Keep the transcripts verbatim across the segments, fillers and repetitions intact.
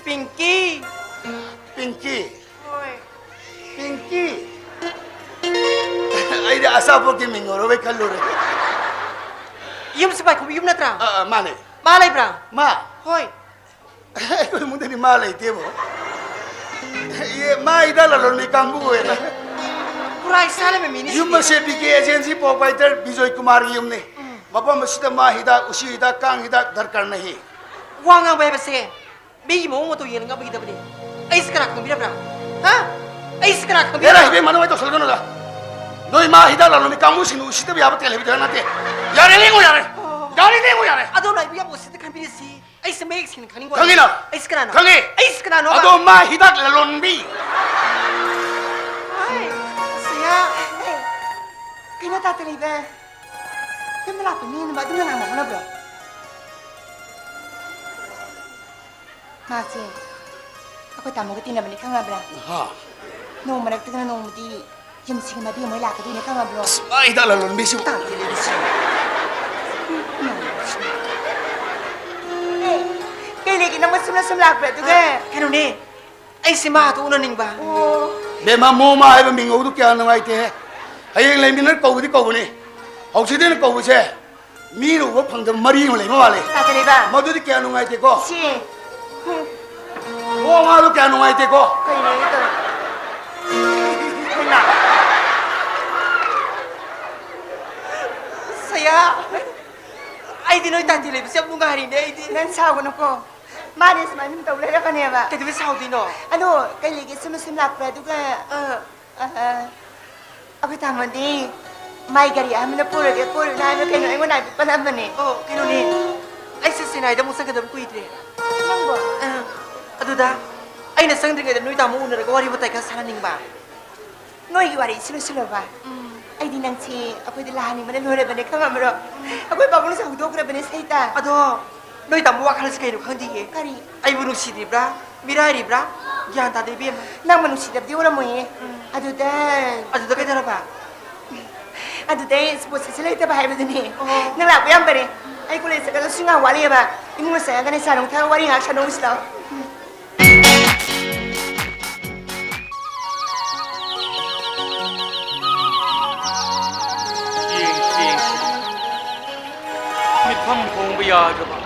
ꯄꯤꯡꯀꯤ꯫ ꯄꯤꯡꯀꯤ꯫ ꯍꯣꯏ꯫ ꯄꯤꯡꯀꯤ꯫ ꯑꯩꯗꯤ ꯑꯆꯥꯄꯣꯠꯀꯤ ꯃꯤꯡ ꯑꯣꯏꯔꯕꯣꯏ ꯈꯜꯂꯨꯔꯦ꯫ ꯌꯨꯝꯁꯤ ꯄꯥꯏꯈꯣꯝꯕ ꯌꯨꯝ ꯅꯠꯇ꯭ꯔꯥ? ꯑ, ꯑ, ꯃꯥꯅꯦ꯫ ꯃꯥ ꯂꯩꯕ꯭ꯔꯥ? ꯃꯥ꯫ ꯍꯣꯏ꯫ ꯑꯩꯈꯣꯏ ꯏꯃꯨꯡꯗꯗꯤ ꯃꯥ ꯂꯩꯇꯦꯕꯣ꯫ ꯏꯌꯦ, ꯃꯥ ꯍꯤꯗꯥꯛ ꯂꯂꯣꯟꯕꯤ ꯀꯥꯡꯕꯨ ꯑꯣꯏꯔꯦ꯫ ꯄꯨꯔꯥ ꯏꯁꯥ ꯂꯩꯕ ꯃꯤꯅꯤ ꯌꯨꯝ ꯁꯤꯗꯤ꯫ ꯑꯁꯦ ꯕꯤ ꯀꯦ ꯑꯦꯖꯦꯟꯁꯤ ꯄ꯭ꯔꯣꯄꯥꯏꯇꯔ ꯕꯤꯖꯣꯏ ꯀꯨꯃꯥꯔꯒꯤ ꯌꯨꯝꯅꯤ꯫ ꯃꯐꯝ ꯑꯁꯤꯗ ꯃꯥ ꯍꯤꯗꯥꯛ, ꯎꯆꯤ ꯍꯤꯗꯥꯛ, ꯀꯥꯡ ꯍꯤꯗꯥꯛ ꯗꯔꯀꯥꯔ ꯅꯍꯤ꯫ ꯋꯥ ꯉꯥꯡꯕ ꯍꯥꯏꯕꯁꯦ ꯃꯤꯒꯤ ꯃꯑꯣꯡ ꯃꯇꯧ ꯌꯦꯡꯉꯒ ꯉꯥꯡꯕꯤꯒꯗꯕꯅꯤ꯫ ꯑꯩꯁꯤ ꯀꯅꯥ ꯈꯪꯕꯤꯔꯕ꯭ꯔꯥ? ꯍꯥ? ꯑꯩꯁꯤ ꯀꯅꯥ ꯍꯦꯔꯥ, ꯈꯪꯕꯤꯔꯕ꯭ꯔꯥ? ꯏꯕꯦꯝꯃ, ꯅꯨꯡꯉꯥꯏ ꯇꯧꯁꯜꯂꯒꯅꯨꯗ꯫ ꯅꯣꯏ ꯃꯥ ꯍꯤꯗꯥꯛ ꯂꯂꯣꯟꯕꯤ ꯀꯥꯡꯕꯨꯁꯤꯡꯗꯨ ꯎꯁꯤꯠꯇꯕ ꯌꯥꯕ ꯇꯦꯜ ꯍꯩꯕꯤꯗꯕ ꯅꯠꯇꯦ꯫ ꯌꯥꯔꯦ, ꯂꯦꯡꯉꯨ ꯌꯥꯔꯦ꯫ ꯌꯥꯔꯦ, ꯂꯦꯡꯉꯨ ꯌꯥꯔꯦ꯫ ꯑꯗꯣ ꯂꯥꯏꯕꯤ ꯌꯥꯝ ꯎꯁꯤꯠꯇ ꯈꯟꯕꯤꯔꯁꯤ꯫ ꯑꯩꯁꯦ ꯃꯌꯦꯛ ꯁꯦꯡꯅ ꯈꯪꯅꯤꯡꯕ꯫ ꯈꯪꯉꯤꯅ? ꯑꯩꯁꯤ ꯀꯅꯥꯅꯣ? ꯈꯪꯉꯤ꯫ ꯑꯩꯁꯤ ꯀꯅꯥꯅꯣ? ꯑꯗꯣ ꯃꯥ ꯍꯤꯗꯥꯛ ꯂꯂꯣꯟꯕꯤ꯫ ꯍꯥꯏ, ꯁꯤꯌꯥ꯫ ꯀꯩꯅꯣ ꯇꯥꯇ ꯂꯩꯕ? ꯌꯨꯝꯗ ꯂꯥꯛꯄ ꯃꯤ ꯑꯃ ꯑꯗꯨꯝꯅ ꯉꯥꯡꯕ ꯍꯧꯅꯕ꯭ꯔꯣ? ꯃꯥꯁꯦ ꯑꯩꯈꯣꯏ ꯇꯥꯃꯣꯒ ꯇꯤꯟꯅꯕꯅꯤ, ꯈꯪꯉꯕ꯭ꯔꯥ? ꯍꯥ꯫ ꯅꯣꯡꯃ ꯃꯔꯛꯇꯒꯅ ꯅꯣꯡꯃꯗꯤ ꯌꯨꯝꯁꯤꯒꯤ ꯃꯕꯤ ꯑꯃ ꯂꯥꯛꯀꯗꯣꯏꯅꯦ, ꯈꯪꯉꯕ꯭ꯔꯣ? ꯑꯁ, ꯃꯥ ꯍꯤꯗꯥꯛ ꯂꯂꯣꯟꯕꯤꯁꯤꯕꯨ꯫ ꯇꯥꯛꯇꯦ ꯂꯩꯔꯤꯁꯤ꯫ ꯑꯦ, ꯀꯩ ꯂꯩꯒꯦ? ꯅꯪ ꯁꯨꯝꯅ ꯁꯨꯝ ꯂꯥꯛꯄ꯭ꯔꯥ? ꯑꯗꯨꯒ ꯀꯩꯅꯣꯅꯦ, ꯑꯩꯁꯦ ꯃꯥꯗꯣ ꯎꯅꯅꯤꯡꯕ꯫ ꯑꯣ꯫ ꯕꯦꯝꯃ, ꯃꯣꯃꯥ ꯍꯥꯏꯕ ꯃꯤꯡ ꯍꯧꯗꯨ ꯀꯌꯥ ꯅꯨꯡꯉꯥꯏꯇꯦꯍꯦ꯫ ꯍꯌꯦꯡ ꯂꯩꯃꯤꯟꯅꯔ ꯀꯧꯕꯗꯤ ꯀꯧꯒꯅꯤ꯫ ꯍꯧꯖꯤꯛꯇꯩꯅ ꯀꯧꯕꯁꯦ ꯃꯤꯅ ꯎꯕ ꯐꯪꯗꯕ ꯃꯔꯤ ꯑꯃ ꯂꯩꯕ ꯃꯥꯜꯂꯦ꯫ ꯇꯥꯗꯔꯦꯕ꯫ ꯃꯗꯨꯗꯤ ꯀꯌꯥ ꯅꯨꯡꯉꯥꯏꯇꯦꯀꯣ꯫ ꯁꯤ꯫ ꯃꯣꯃꯥꯗꯣ ꯀꯌꯥ ꯅꯨꯡꯉꯥꯏꯇꯦꯀꯣ꯫ ꯀꯩꯅꯣ ꯑꯩꯅ ꯇꯧꯔꯤ? ꯍꯩꯃꯥ꯫ ꯁꯌꯥ, ꯑꯩꯗꯤ ꯅꯣꯏ ꯇꯥꯟꯇꯤ ꯂꯩꯕꯁꯦ ꯌꯥꯝ ꯅꯨꯡꯉꯥꯏꯔꯤꯅꯦ ꯑꯩꯗꯤ꯫ ꯅꯪ ꯁꯥꯎꯒꯅꯨꯀꯣ꯫ ꯃꯥꯅꯦ ꯁꯨꯃꯥꯏꯅ ꯑꯗꯨꯝ ꯇꯧ ꯂꯩꯔꯛꯀꯅꯦꯕ꯫ ꯀꯩꯗꯧꯕꯩ ꯁꯥꯎꯗꯣꯏꯅꯣ? ꯑꯗꯣ ꯀꯩ ꯂꯩꯒꯦ? ꯁꯨꯝ ꯁꯨꯝ ꯂꯥꯛꯄ꯭ꯔꯥ? ꯑꯗꯨꯒ ꯑ, ꯑ, ꯑꯩꯈꯣꯏ ꯇꯥꯃꯣꯗꯤ ꯃꯥꯏ ꯒꯥꯔꯤ ꯑꯍꯟꯕꯗ ꯄꯨꯔꯒꯦ, ꯀꯣꯏꯔꯨꯅ ꯍꯥꯏꯕ ꯀꯩꯅꯣ ꯑꯩꯉꯣꯟꯗ ꯍꯥꯏꯐꯦꯠ ꯄꯜꯂꯝꯕꯅꯦ꯫ ꯑꯣ, ꯀꯩꯅꯣꯅꯦ, ꯑꯩꯁꯦ ꯆꯦꯟꯅꯥꯏꯗ ꯑꯃꯨꯛ ꯆꯠꯀꯗꯕ ꯀꯨꯏꯗ꯭ꯔꯦ꯫ ꯅꯪꯕꯣ? ꯑ, ꯑꯗꯨꯗ ꯑꯩꯅ ꯆꯪꯗ꯭ꯔꯤꯉꯩꯗ ꯅꯣꯏ ꯇꯥꯃꯣ ꯎꯅꯔꯒ ꯋꯥꯔꯤ ꯋꯥꯇꯥꯏ ꯈꯔ ꯁꯥꯟꯅꯅꯤꯡꯕ꯫ ꯅꯣꯏꯒꯤ ꯋꯥꯔꯤ ꯁꯤꯂꯨ ꯁꯤꯜꯂꯣꯕ꯫ ꯑꯩꯗꯤ ꯅꯪꯁꯤ ꯑꯩꯈꯣꯏꯗ ꯂꯥꯛꯍꯟꯅꯤꯡꯕꯅ ꯂꯣꯏꯔꯕꯅꯦ, ꯈꯪꯉꯝꯕ꯭ꯔꯣ? ꯑꯩꯈꯣꯏ ꯄꯥꯕꯨꯡꯁꯨ ꯍꯧꯗꯣꯛꯈ꯭ꯔꯕꯅꯦ ꯁꯩꯇ꯫ ꯑꯗꯣ ꯅꯣꯏ ꯇꯥꯃꯣ ꯋꯥꯈꯜꯁꯤ ꯀꯩꯅꯣ ꯈꯪꯗꯤꯌꯦ꯫ ꯀꯔꯤ? ꯑꯩꯕꯨ ꯅꯨꯡꯁꯤꯗ꯭ꯔꯤꯕ꯭ꯔꯥ, ꯃꯤꯔꯥꯏꯔꯤꯕ꯭ꯔꯥ? ꯒ꯭ꯌꯥꯟ ꯇꯥꯗꯦ ꯏꯕꯦꯝꯃ꯫ ꯅꯪꯕꯨ ꯅꯨꯡꯁꯤꯗꯕꯗꯤ ꯎꯔꯝꯃꯣꯏꯌꯦ꯫ ꯑꯗꯨꯗ ꯑꯗꯨꯗ ꯀꯩꯗꯧꯔꯕ? ꯑꯗꯨꯗ ꯑꯩ ꯁ꯭ꯄꯣꯔꯠꯁ ꯁꯦꯠꯆ ꯂꯩꯇꯕ ꯍꯥꯏꯕꯗꯨꯅꯦ꯫ ꯑꯣ꯫ ꯅꯪ ꯂꯥꯛꯄ ꯌꯥꯝ ꯐꯔꯦ꯫ ꯑꯩ ꯀꯣꯂꯦꯖ ꯆꯠꯀꯗꯕꯁꯨ ꯉꯥꯏꯍꯥꯛ ꯋꯥꯠꯂꯤꯑꯕ꯫ ꯏꯃꯨꯡꯗ ꯆꯪꯉꯒꯅꯦ ꯆꯥ ꯅꯨꯡ ꯊꯛꯑꯒ ꯋꯥꯔꯤ ꯉꯥꯏꯍꯥꯛ ꯁꯥꯟꯅꯧꯁꯤ ꯂꯥꯛꯑꯣ꯫ ꯌꯥꯗ꯭ꯔꯕ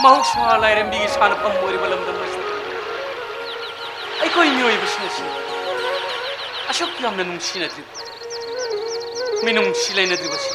ꯃꯍꯧꯁꯥ ꯂꯥꯏꯔꯦꯝꯕꯤꯒꯤ ꯁꯥꯟꯅꯐꯝ ꯑꯣꯏꯔꯤꯕ ꯂꯝꯗꯝ ꯑꯁꯤꯗ ꯑꯩꯈꯣꯏ ꯃꯤꯑꯣꯏꯕꯁꯤꯡ ꯑꯁꯤ ꯑꯁꯨꯛ ꯌꯥꯝꯅ ꯅꯨꯡꯁꯤꯅꯗ꯭ꯔꯤꯕ, ꯃꯤꯅꯨꯡꯁꯤ ꯂꯩꯅꯗ꯭ꯔꯤꯕꯁꯤ